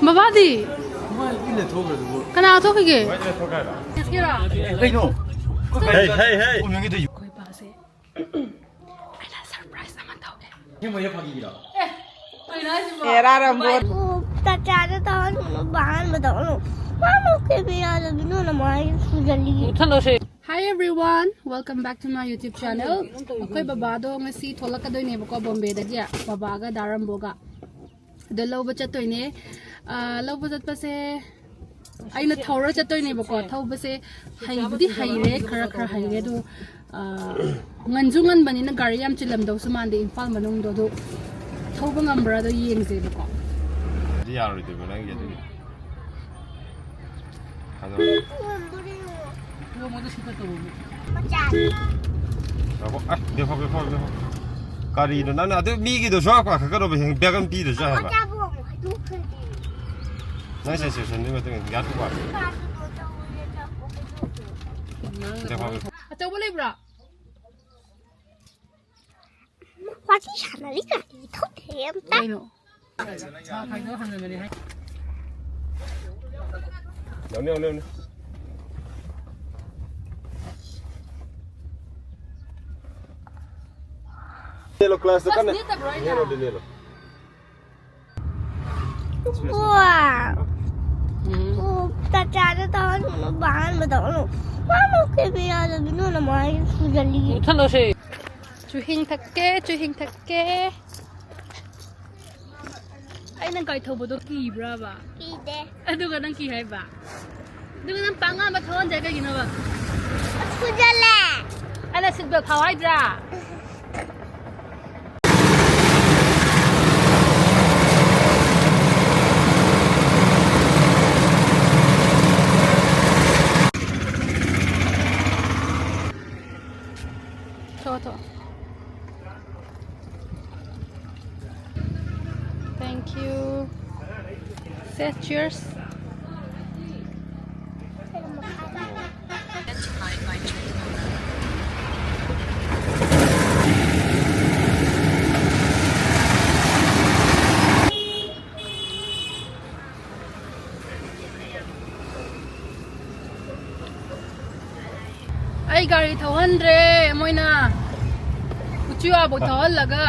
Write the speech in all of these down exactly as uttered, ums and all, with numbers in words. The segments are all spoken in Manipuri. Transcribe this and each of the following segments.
ꯕꯕꯥꯗꯤ? ꯃꯥ ꯏꯜꯂ ꯊꯣꯛꯈ꯭ꯔꯗꯨꯕꯨ꯫ ꯀꯅꯥ ꯊꯣꯛꯈꯤꯒꯦ? ꯀꯩꯅꯣ? ꯍꯩ, ꯍꯩ, ꯍꯩ꯫ ꯎꯅꯈꯤꯗꯣꯏꯁꯤ꯫ ꯑꯩꯈꯣꯏ ꯕꯥꯁꯦ ꯑꯩꯅ surprise ꯑꯃ ꯇꯧꯒꯦ꯫ ꯑꯁꯦꯡꯕꯩꯔꯣ ꯐꯥꯒꯤꯒꯤꯔꯣ? ꯑꯦ, ꯀꯩꯅꯣ ꯍꯥꯏꯁꯤꯕꯣ? ꯑꯣ, ꯇꯥꯇꯥꯗ ꯇꯧꯍꯜꯂꯨꯅꯨ, ꯕꯥꯍꯟꯕ ꯇꯧꯍꯜꯂꯨ꯫ ꯃꯥ ꯅꯣꯛꯀꯦꯕ ꯌꯥꯗꯕꯅꯤꯅ ꯃꯥꯏ ꯁꯨꯖꯜꯂꯤ꯫ ꯃꯨꯊꯠꯂꯣꯁꯦ꯫ Hi everyone, welcome back to my YouTube channel. ꯑꯩꯈꯣꯏ ꯕꯕꯥꯗꯣ ꯉꯁꯤ ꯊꯣꯛꯂꯛꯀꯗꯣꯏꯅꯦꯕꯀꯣ, ꯕꯣꯝꯕꯦꯗꯒꯤ, ꯕꯕꯥꯒ ꯗꯥ ꯔꯝꯕꯣꯒ꯫ ꯑꯗꯣ ꯂꯧꯕ ꯆꯠꯇꯣꯏꯅꯦ꯫ ꯑ, ꯂꯧꯕ ꯆꯠꯄꯁꯦ ꯑꯩꯅ ꯊꯧꯔ ꯆꯠꯇꯣꯏꯅꯦꯕꯀꯣ꯫ ꯊꯧꯕꯁꯦ ꯍꯩꯕꯨꯗꯤ ꯍꯩꯔꯦ, ꯈꯔ ꯈꯔ ꯍꯩꯔꯦ꯫ ꯑꯗꯣ, ꯑ, ꯉꯟꯁꯨ ꯉꯟꯕꯅꯤꯅ ꯒꯥꯔꯤ ꯌꯥꯝ ꯆꯤꯜꯂꯝꯗꯧꯁꯨ ꯃꯥꯟꯗꯦ ꯏꯝꯐꯥꯜ ꯃꯅꯨꯡꯗꯣ꯫ ꯑꯗꯣ ꯊꯧꯕ ꯉꯝꯕ꯭ꯔꯥꯗꯣ ꯌꯦꯡꯁꯦꯕꯀꯣ꯫ ꯑꯗꯨ ꯌꯥꯔꯣꯏꯗꯣꯏꯕ ꯅꯪꯒꯤ ꯑꯗꯨꯒꯤ꯫ ꯑꯗꯣ ꯉꯥꯏꯈꯣ, ꯑꯁ, ꯂꯦꯞꯄꯣ, ꯂꯦꯞꯄꯣ, ꯂꯦꯞꯄꯣ꯫ ꯀꯔꯤꯅꯣ ꯅꯪꯅ ꯑꯗꯨ ꯃꯤꯒꯤꯗꯣ ꯁꯨꯡꯄꯥ ꯄꯥꯈꯠꯀꯅꯣꯕ, ꯍꯌꯦꯡ ꯕꯦꯛ ꯑꯃ ꯄꯤꯗ꯭ꯔꯁꯨ ꯍꯥꯏꯕ꯫ ꯅꯪ situation ꯗꯨꯒꯤ ꯃꯇꯨꯡ ꯏꯟꯅ ꯒ꯭ꯌꯥꯟ ꯇꯥꯎ꯫ ꯂꯦꯞꯄꯣ, ꯂꯦꯞꯄꯣ꯫ ꯑꯆꯧꯕ ꯂꯩꯕ꯭ꯔꯥ? ꯋꯥꯊꯤ ꯁꯥꯟꯅꯔꯤ ꯀꯔꯤ ꯊꯣꯛꯇꯦ ꯑꯝꯇ꯫ ꯀꯩꯅꯣ? ꯌꯥꯎꯅꯤ, ꯌꯥꯎꯅꯤ, ꯌꯥꯎꯅꯤ꯫ ꯅꯦꯜꯂꯣ, class ꯇ ꯀꯟꯅ꯫ ꯅꯦꯠꯇꯕ꯭ꯔꯣ ꯑꯩꯅ? ꯅꯦꯜꯂꯣ, ꯅꯦꯜꯂꯣ꯫ ꯋꯥ꯫ ꯎꯝ꯫ ꯑꯣ, ꯇꯥꯇꯥꯗ ꯇꯧꯍꯜꯂꯨꯅꯨ, ꯕꯥꯍꯟꯕ ꯇꯧꯍꯜꯂꯨ꯫ ꯃꯥ ꯅꯣꯛꯀꯦꯕ ꯌꯥꯗꯕꯅꯤꯅ ꯃꯥꯏ ꯁꯨꯖꯜꯂꯤ꯫ ꯃꯨꯊꯠꯂꯣꯁꯦ꯫ ꯆꯨꯍꯤꯡ ꯊꯛꯀꯦ, ꯆꯨꯍꯤꯡ ꯊꯛꯀꯦ꯫ ꯑꯩꯅ ꯒꯥꯔꯤ ꯊꯧꯕꯗꯣ ꯀꯤꯕ꯭ꯔꯕ? ꯀꯤꯗꯦ꯫ ꯑꯗꯨꯒ ꯅꯪ ꯀꯤ ꯍꯥꯏꯕ? ꯑꯗꯨꯒ ꯅꯪ ꯄꯥꯛ ꯉꯥꯡꯕ ꯊꯧꯍꯟꯗꯦ ꯀꯩꯒꯤꯅꯣꯕ? ꯁꯨꯖꯜꯂꯦ꯫ ꯑꯩꯅ seat belt ꯐꯥꯎ ꯍꯥꯏꯗ꯭ꯔꯥ? ꯊꯣꯛꯑꯣ, ꯊꯣꯛꯑꯣ꯫ Thank you. Say cheers. ꯑꯩ ꯒꯥꯔꯤ ꯊꯧꯍꯟꯗ꯭ꯔꯦ ꯃꯣꯏꯅ꯫ ꯎꯆꯤꯋꯥꯕꯨ ꯊꯧꯍꯜꯂꯒ,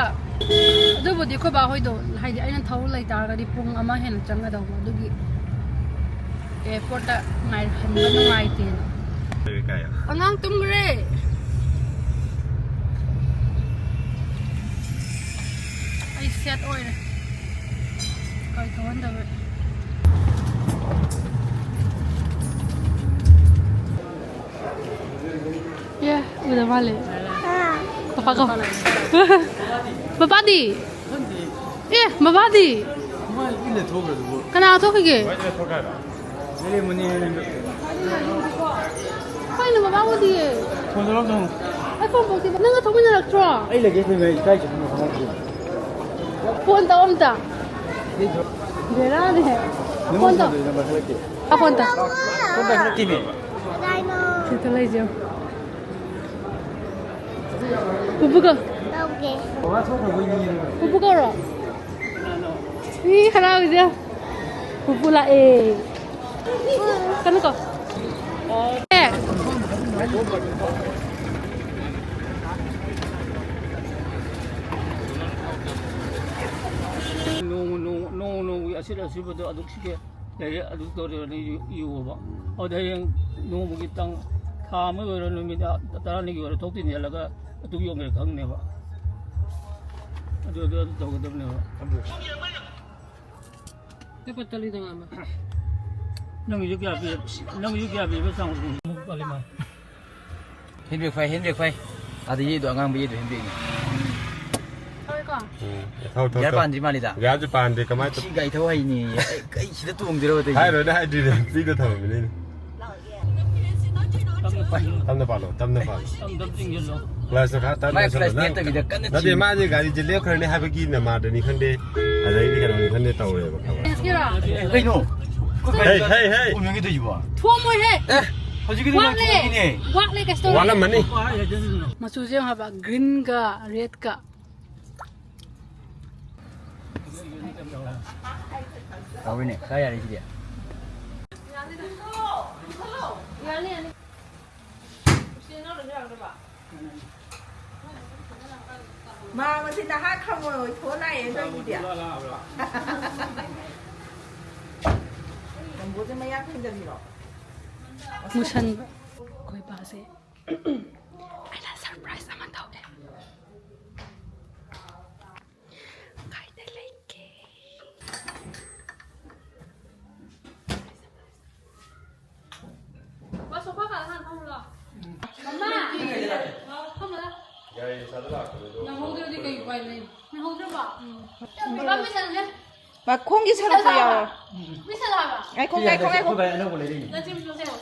ꯑꯗꯨꯕꯨꯗꯤ ꯑꯩꯈꯣꯏ ꯕꯥ ꯍꯣꯏꯗꯣ, ꯍꯥꯏꯗꯤ ꯑꯩꯅ ꯊꯧ ꯂꯩꯇꯥꯔꯒꯗꯤ ꯄꯨꯡ ꯑꯃ ꯍꯦꯟꯅ ꯆꯪꯒꯗꯧꯕ, ꯑꯗꯨꯒꯤ ꯑꯦꯌꯔꯄꯣꯔꯠꯇ ꯉꯥꯏꯍꯟꯕ ꯅꯨꯡꯉꯥꯏꯇꯦꯅ꯫ ꯑꯉꯥꯡ ꯇꯨꯝꯈ꯭ꯔꯦ꯫ ꯑꯩ ꯁꯦꯠ ꯑꯣꯏꯔꯦ꯫ ꯀꯔꯤ ꯊꯣꯛꯍꯟꯗꯕ꯫ ꯑꯦ, ꯎꯗ ꯃꯥꯜꯂꯦ꯫ ꯄꯄꯥ ꯀꯣ꯫ ꯄꯄꯥꯗꯤ? ꯑꯦ, ꯕꯕꯥꯗꯤ? ꯃꯣꯏ ꯏꯜꯂ ꯊꯣꯛꯈ꯭ꯔꯗꯨꯕꯨ꯫ ꯀꯅꯥ ꯊꯣꯛꯈꯤꯒꯦ? ꯂꯩꯔꯝꯃꯅꯤ ꯍꯥꯏꯔꯒ꯫ ꯀꯩꯅꯣ ꯕꯕꯥ ꯎꯗꯤꯌꯦ? ꯐꯣꯟ ꯇꯧꯔꯛꯇ꯭ꯔꯣ? ꯑꯩ ꯐꯣꯟ ꯄꯣꯛꯇꯦ꯫ ꯅꯪꯒ ꯊꯣꯛꯃꯤꯟꯅꯔꯛꯇ꯭ꯔꯣ? ꯑꯩ ꯂꯒꯦꯖ ꯂꯩꯕ ꯏꯀꯥꯏ ꯆꯠꯄ ꯃꯐꯝ ꯈꯪꯗꯦ꯫ ꯐꯣꯟ ꯇꯧ ꯑꯝꯇ꯫ ꯕꯦꯔꯥꯅꯦ꯫ ꯐꯣꯟ ꯇꯧ꯫ ꯅꯝꯕꯔ ꯊꯥꯔꯛꯀꯦ꯫ ꯑ, ꯐꯣꯟ ꯇꯧ꯫ ꯐꯣꯟ ꯄꯥꯏꯈꯠꯂꯛꯇꯦꯃꯤ꯫ ꯁꯤꯗ ꯂꯩꯁꯦ ꯌꯦꯡꯉꯨ꯫ ꯄꯨꯄꯨ ꯀꯧ꯫ ꯇꯧꯒꯦ꯫ ꯄꯨꯄꯨ ꯀꯧꯔꯣ꯫ ꯃꯤ ꯍꯔꯥꯎꯔꯤꯁꯦ ꯌꯦꯡꯉꯨ꯫ ꯄꯨꯄꯨ ꯂꯥꯛꯑꯦ꯫ ꯀꯩꯅꯣ ꯀꯧ꯫ ꯑꯦ꯫ ꯅꯣꯡꯃ ꯅꯣꯡꯃ ꯅꯣꯡꯃ ꯅꯣꯡꯃꯒꯤ ꯑꯁꯤꯠ ꯑꯁꯤꯕꯗꯣ ꯑꯗꯨꯛ ꯁꯤꯒꯦ ꯂꯩꯔꯦ, ꯑꯗꯨ ꯇꯧꯔꯦꯅ ꯌꯨ-, ꯌꯨꯑꯣꯕ꯫ ꯑꯗꯨꯗ ꯍꯌꯦꯡ ꯅꯣꯡꯃꯒꯤ ꯇꯥꯡ ꯊꯥ ꯑꯃ ꯑꯣꯏꯔꯣ, ꯅꯨꯃꯤꯠ ꯇꯔꯥꯅꯤꯒꯤ ꯑꯣꯏꯔꯣ, ꯊꯣꯛꯇꯤꯟ ꯌꯦꯜꯂꯒ ꯑꯗꯨ ꯌꯣꯟꯈ꯭ꯔꯦ ꯈꯪꯅꯦꯕ꯫ ꯑꯗꯨ, ꯑꯗꯨ, ꯑꯗꯨ ꯇꯧꯒꯗꯕꯅꯦꯕ꯫ ꯆꯠꯄ ꯆꯠꯂꯤꯗ ꯉꯥꯡꯕ꯫ ꯅꯪꯒꯤꯁꯨ ꯀꯌꯥ ꯄꯤ-, ꯅꯪꯒꯤꯁꯨ ꯀꯌꯥ ꯄꯤꯕ ꯆꯥꯡ? ꯂꯨꯄꯥ ꯂꯤꯃ꯫ ꯍꯦꯟꯕꯦꯛ ꯐꯥꯏ, ꯍꯦꯟꯕꯦꯛ ꯐꯥꯏ꯫ ꯑꯥꯗ ꯌꯦꯗꯣ, ꯑꯉꯥꯡꯕ ꯌꯦꯗꯣ ꯍꯦꯟꯕꯦꯛꯅꯤ꯫ ꯇꯧꯔꯦꯀꯣ? ꯎꯝ, ꯊꯧ, ꯊꯧ, ꯒ꯭ꯌꯥꯔ ꯊꯧ꯫ ꯄꯥꯟꯗ꯭ꯔꯤ ꯃꯥꯜꯂꯤꯗ꯫ ꯒ꯭ꯌꯥꯔꯁꯨ ꯄꯥꯟꯗꯦ, ꯀꯃꯥꯏꯅ ꯁꯤ ꯇꯧ-, ꯒꯥꯔꯤ ꯊꯧ ꯍꯩꯅꯤ꯫ ꯑꯩ, ꯀꯩ ꯁꯤꯗ ꯇꯣꯡꯗꯣꯏꯔꯣ ꯇꯧꯔꯤꯁꯦ? ꯍꯥꯏꯔꯣꯏꯗ, ꯍꯥꯏꯗ꯭ꯔꯤꯗ, ꯐ꯭ꯔꯤꯗ ꯊꯝꯃꯝꯃꯤꯅꯤꯅꯦ꯫ ꯇꯞꯅ ꯄꯥꯏ-, ꯇꯞꯅ ꯄꯥꯜꯂꯣ, ꯇꯞꯅ ꯄꯥꯜꯂꯣ꯫ ꯇꯞ ꯇꯞ ꯆꯤꯡꯁꯤꯜꯂꯣ꯫ ꯀ꯭ꯂꯥꯁꯇꯣ ꯈꯔ ꯇꯞꯅ ꯃꯥꯏ ꯆꯠꯂꯣ꯫ ꯀ꯭ꯂꯥꯁ ꯅꯪ, ꯅꯠꯇꯕꯤꯗ ꯀꯟꯅ ꯅꯠꯇꯦ, ꯆꯤꯡ-, ꯃꯥꯁꯦ ꯒꯥꯔꯤꯁꯦ ꯂꯦꯞꯈ꯭ꯔꯅꯤ ꯍꯥꯏꯕꯒꯤ ꯅꯃꯥꯗꯅꯤ ꯈꯪꯗꯦ, ꯑꯗꯩꯗꯤ ꯀꯩꯅꯣꯅꯤ ꯈꯪꯗꯦ ꯇꯧꯔꯦꯕ, ꯈꯪꯉꯕ? ꯀꯩꯅꯣ? ꯍꯩ, ꯍꯩ, ꯍꯩ! ꯎꯅꯒꯦ ꯇꯧꯔꯤꯁꯤꯕꯣ? ꯊꯣꯝꯃꯣꯏꯍꯦ꯫ ꯑꯦ! ꯍꯧꯖꯤꯛꯀꯤꯗꯨ ꯋꯥꯠꯂꯦ꯫ ꯊꯣꯝꯃꯤꯅꯦ꯫ ꯋꯥꯠꯂꯦ ꯀꯩꯁꯨ ꯇꯧꯔꯣꯏ꯫ ꯋꯥꯠꯂꯝꯃꯅꯤ꯫ ꯃꯆꯨꯁꯦ ꯌꯦꯡꯉꯣ ꯍꯥꯏꯕ, ꯒ꯭ꯔꯤꯟꯒ ꯔꯦꯗꯀ꯫ ꯇꯧꯔꯤꯅꯦ, ꯀꯥꯏ ꯌꯥꯔꯦ ꯁꯤꯗꯤ? ꯌꯥꯅꯤ, ꯌꯥꯅꯤ꯫ ꯃꯥ ꯃꯁꯤ ꯅꯍꯥ ꯈꯪꯉꯣꯏ ꯊꯣꯛꯑ ꯂꯥꯛꯑꯦ ꯅꯣꯏꯒꯤꯗꯤ꯫ ꯅꯝꯕꯣꯁꯦ ꯃꯌꯥ ꯈꯪꯗꯕꯤꯔꯣ? ꯃꯨꯁꯟꯕ꯫ ꯑꯩꯈꯣꯏ ꯄꯥꯁꯦ ꯑꯩꯅ ꯁꯔꯄ꯭ꯔꯥꯏꯁ ꯑꯃ ꯇꯧꯒꯦ꯫ ꯀꯥꯏꯗ ꯂꯩꯒꯦ? ꯁꯣꯐꯥ ꯀꯥꯗ ꯍꯥꯟꯅ ꯐꯝꯃꯨ ꯂꯥꯎ꯫ ꯃꯃꯥ! ꯐꯝꯃꯨ ꯂꯥꯎ꯫ ꯌꯥꯏꯌꯦ, ꯏꯁꯥꯗ ꯂꯥꯛꯄꯗꯣ꯫ ꯅꯪꯍꯧꯗ꯭ꯔꯗꯤ ꯀꯩ ꯎꯄꯥꯏ ꯂꯩ? ꯅꯪꯍꯧꯗ꯭ꯔꯕꯣ? ꯎꯝ꯫ ꯃꯈꯣꯡꯒꯤ ꯁꯔꯨꯛꯇꯣ ꯌꯥꯎꯔꯣ꯫ ꯃꯤꯁꯜ ꯍꯥꯏꯕ꯫ ꯉꯥꯏꯈꯣ, ꯉꯥꯏꯈꯣ, ꯉꯥꯏꯈꯣ꯫ ꯑꯩꯈꯣꯏ ꯚꯥꯏ ꯑꯅꯧꯕ ꯂꯩꯔꯤꯅꯤ꯫ ꯅꯆꯤꯟ ꯄꯤꯊꯣꯛꯁꯦ ꯌꯦꯡꯉꯣ꯫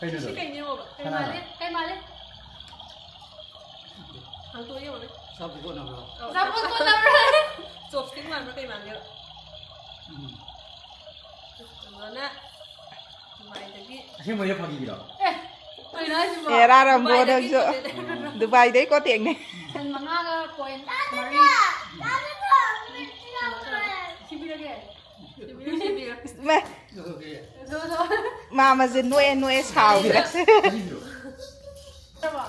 ꯀꯩꯅꯣꯗꯣ? ꯁꯤ ꯀꯩꯅꯣ ꯌꯦꯡꯉꯣꯕ꯫ ꯀꯩ ꯁꯅꯥꯔꯣ? ꯃꯥꯜꯂꯤ? ꯀꯩ ꯃꯥꯜꯂꯤ? ꯆꯥꯛꯄꯨ ꯀꯣꯟꯅꯕ꯭ꯔꯣ? ꯆꯥꯛꯄꯨ ꯀꯣꯟꯅꯕ꯭ꯔꯥ? ꯆꯣꯞꯁ꯭ꯇꯤꯛ ꯃꯥꯟꯕ꯭ꯔꯥ ꯀꯩ ꯃꯥꯟꯒꯦꯕ? ꯎꯝ꯫ ꯀꯩꯅꯣꯅ ꯗꯨꯕꯥꯏꯗꯒꯤ꯫ ꯑꯁꯦꯡꯕꯩꯔꯣ ꯐꯥꯒꯤꯒꯤꯔꯣ? ꯑꯦ, ꯀꯩꯅꯣ ꯍꯥꯏꯁꯤꯕꯣ? ꯑꯦꯔꯥ ꯔꯝꯕꯣ ꯗꯨꯕꯥꯏꯗꯒꯤ ꯅꯪꯁꯨ꯫ ꯀꯣꯇꯦꯛꯅꯦ꯫ ꯗꯨꯕꯥꯏꯗꯩ ꯀꯣꯇꯦꯛꯅꯦ꯫ ꯁꯟ ꯃꯉꯥꯒ ꯀꯣꯏꯟ ꯃꯔꯤ꯫ ꯁꯤꯕꯤꯔꯒꯦ꯫ ꯁꯤꯕꯤꯔꯣ, ꯁꯤꯕꯤꯔꯣ꯫ ꯃꯥ꯫ ꯊꯣꯛꯂꯛꯑꯣ, ꯊꯣꯛꯂꯛꯑꯣ꯫ ꯃꯥꯃꯁꯦ ꯅꯣꯛꯑꯦ ꯅꯣꯛꯑꯦ ꯁꯥꯎꯈ꯭ꯔꯦ꯫ ꯐꯠꯇꯕ꯭ꯔꯣ?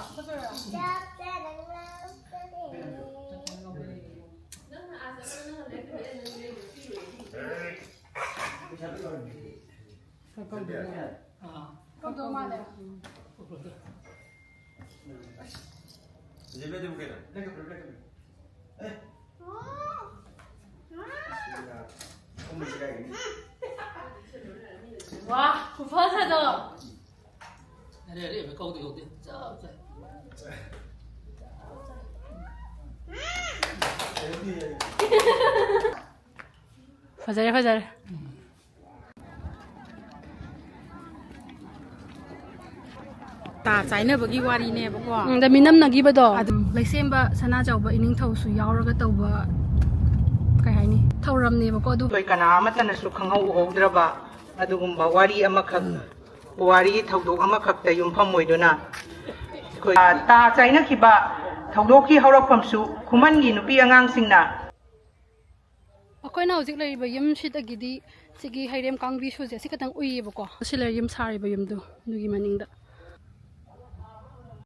ꯐꯠꯇꯕ꯭ꯔꯣ? ꯀꯧꯗꯧ ꯃꯥꯜꯂꯦ꯫ ꯋꯥ, ꯈꯨꯐꯖꯗꯣ꯫ ꯑꯔꯦ, ꯑꯔꯦ, ꯀꯧꯗꯦ, ꯀꯧꯗꯦ꯫ ꯆꯥꯎ, ꯆꯥꯎ꯫ ꯐꯖꯔꯦ, ꯐꯖꯔꯦ꯫ ꯇꯥ ꯆꯥꯏꯅꯕꯒꯤ ꯋꯥꯔꯤꯅꯦꯕꯀꯣ꯫ ꯎꯝ, ꯗ ꯃꯤꯅꯝꯅꯈꯤꯕꯗꯣ꯫ ꯑꯗꯨꯝ ꯂꯩꯁꯦꯝꯕ ꯁꯅꯥꯖꯥꯎꯕ ꯏꯅꯤꯡꯊꯧꯁꯨ ꯌꯥꯎꯔꯒ ꯇꯧꯕ, ꯀꯩ ꯍꯥꯏꯅꯤ, ꯊꯧꯔꯝꯅꯦꯕꯀꯣ꯫ ꯑꯗꯨ ꯑꯩꯈꯣꯏ ꯀꯅꯥ ꯑꯃꯠꯇꯅꯁꯨ ꯈꯪꯍꯧ ꯎꯍꯧꯗ꯭ꯔꯕ ꯑꯗꯨꯒꯨꯝꯕ ꯋꯥꯔꯤ ꯑꯃꯈꯛ, ꯄꯨꯋꯥꯔꯤꯒꯤ ꯊꯧꯗꯣꯛ ꯑꯃꯈꯛꯇ ꯌꯨꯝꯐꯝ ꯑꯣꯏꯗꯨꯅ ꯑꯩꯈꯣꯏ, ꯑ, ꯇꯥ ꯆꯥꯏꯅꯈꯤꯕ ꯊꯧꯗꯣꯛꯀꯤ ꯍꯧꯔꯛꯐꯝꯁꯨ ꯈꯨꯃꯟꯒꯤ ꯅꯨꯄꯤ ꯑꯉꯥꯡꯁꯤꯡꯅ ꯑꯩꯈꯣꯏꯅ ꯍꯧꯖꯤꯛ ꯂꯩꯔꯤꯕ ꯌꯨꯝꯁꯤꯗꯒꯤꯗꯤ ꯁꯤꯒꯤ ꯍꯩꯔꯦꯝ ꯀꯥꯡꯕꯤꯁꯨꯁꯦ ꯑꯁꯤ ꯈꯛꯇꯪ ꯎꯏꯌꯦꯕꯀꯣ꯫ ꯁꯤ ꯂꯩꯔ ꯌꯨꯝ ꯁꯥꯔꯤꯕ ꯌꯨꯝꯗꯣ, ꯑꯗꯨꯒꯤ ꯃꯅꯤꯡꯗ꯫